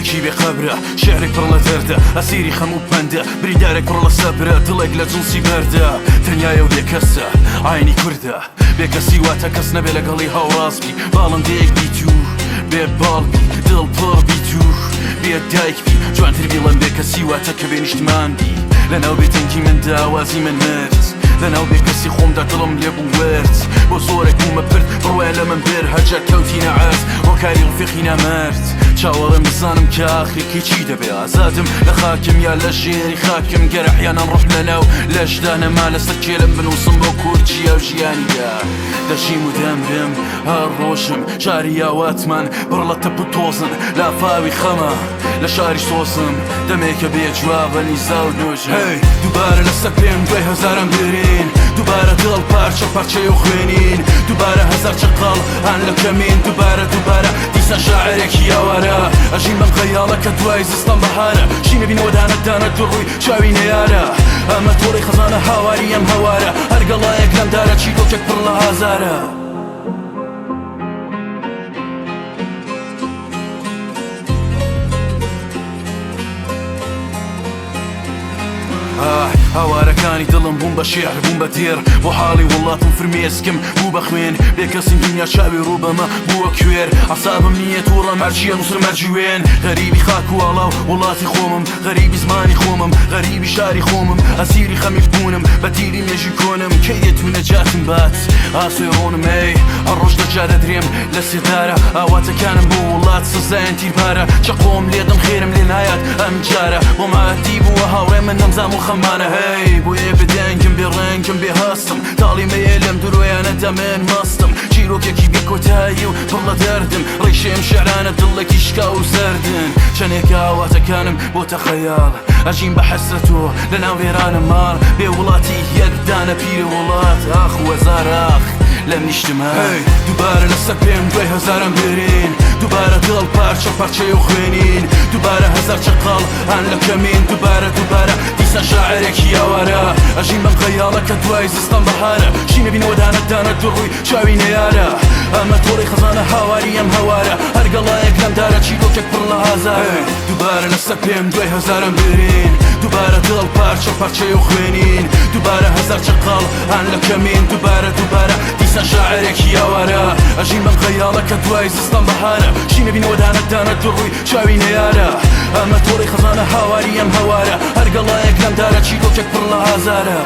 مردوویەکی بێ قەبرە، شیعرێک پڕ لە دەردە، ئەسیری خەم و پەندە، بریندارێک پڕ لە سەبرە، دڵێک لە جنسی بەردە، تەنیایە و بێکەسە، عەینی کوردە. بێکەسی واتە کەس نەبێ لەگەڵی هاوڕاز بی، باڵندەیەک بیت و بێ باڵ بی، دڵ پڕ بیت و بێ دایک بی، جوانتر بیڵێم بێکەسی واتە کە بێ نیشتمان بی. لەناو بێدەنگی مندا ئاوازی من مرد، لەناو بێکەسی خۆمدا دڵم لێ بوو ورد، بۆ زۆرێک بوومە پرد، بڕوایان لە من برد، هەرجار کەوتینە عەرز، هۆکاری ڕفیقی نامەرد. چاوەڕێم بزانم کە ئاخری کەی چی دەبێ، ئازادم لە خاکم یا لە ژێری خاکم، گەر ئەحیانەن ڕۆح لەناو لەشدا نەما، لەسەر کێلم بنووسم بۆ کورد چیا و ژیانیدا دەژیم و دەمرم. هەر ڕۆژم شاری ئاواتمان پڕ لە تەپ و تۆزن، لافاوی خەمە لە شاری سۆزم، دەمێکە بێ جوابە نیزا و نۆژم. هەی دووبارە لەسەر پێم دوای هەزاران برین، دووبارە دڵ پارچە پارچەی و خوێنین، دووبارە هەزار چەقەڵ هان لە کەمین، دووبارە دووبارە دیسان شاعێرێکی ئاوارە، ئەژیم بەم خەیاڵە کە دوای زستان بەهارە، شینە بینەوە دانە دانە دوو ڕووی چاوی نەیارە، ئەمە تۆڕی خەزانە هاواری ئەم هەوارە، هەر گەڵایەک لەم دارە چیرۆکێک پڕ لە ئازارە. هاوارەکانی دڵم بووم بە شیعر بووم بە دێڕ بۆ حاڵی وڵاتم فرمێسکم بوو بە خوێن بێکەسیم دنیا چاوی ڕوو بەمە بووە کوێر عەسابم نییە تووڕەم هەرچی ئەنووسم هەرجوێن غەریبی خاک و ئاڵا و وڵاتی خۆمم غەریبی زمانی خۆمم غەریبی شاری خۆمم ئەسیری خەمی بوونم بە دیلی مێژووی کۆنم کەی دێت و نەجاتم بات ئاسۆی ڕۆنم ئەی هەر ڕۆژ لە جادە درێم لە سێدارە ئاواتەکانم بۆ وڵات سزایان تیربارە چەقۆم لێدەم خێرم لێ نایات ئەم جارە بۆم عادی بووە هاوڕێ من ئەم زام و خەمانە هەی بۆیە بێدەنگم بێ ڕەنگم بێ هەستم تاڵی مەیە لەم درۆیانەدا من مەستم چیرۆکێکی بێ کۆتایی و پڕ لە دەردم ڕیشەی ئەم شیعرانە دڵێکی شکاو و زەردن چەندێکە ئاواتەکانم بۆتە خەیاڵ ئەژیم بە حەسرەتۆ لەناو وێرانە ماڵ بێ وڵاتی یەک دانە پیرە وڵات ئاخ وەزار ئاخ لەم نیشتمان. هەی دووبارە لەسەر پێم دوای هەزاران برین دووبارە دڵ پارچە پارچەی و خوێنین دووبارە هەزار چەقەڵ هان لە کەمین دووبارە دووبارە دیسان شاعێرێکی ئاوارە ئەژیم بەم خەیاڵە کە دوای زستان بەهارە شینە بینەوە دانە دانە دوو ڕووی چاوی نەیارە ئەمە تۆڕی خەزانە هاواری ئەم هەوارە هەر گەڵایەک لەم دارە چیرۆکێک پڕ لە ئازارە دووبارە لەسەر پێم دوای هەزاران برین دووبارە دڵ پارچە پارچەی و خوێنین دووبارە هەزار چەقەڵ هان لە کەمین دووبارە دووبارە دیسان شاعێرێکی ئاوارە ئەژیم بەم خەیاڵە کە دوای زستان بەهارە شینە بینەوە دانە دانە دوو ڕووی چاوی نەیارە ئەمە تۆڕی خەزانە هاواری ئەم هەوارە هەر گەڵایەک لەم دارە چیرۆکێک پڕ لە ئازارە.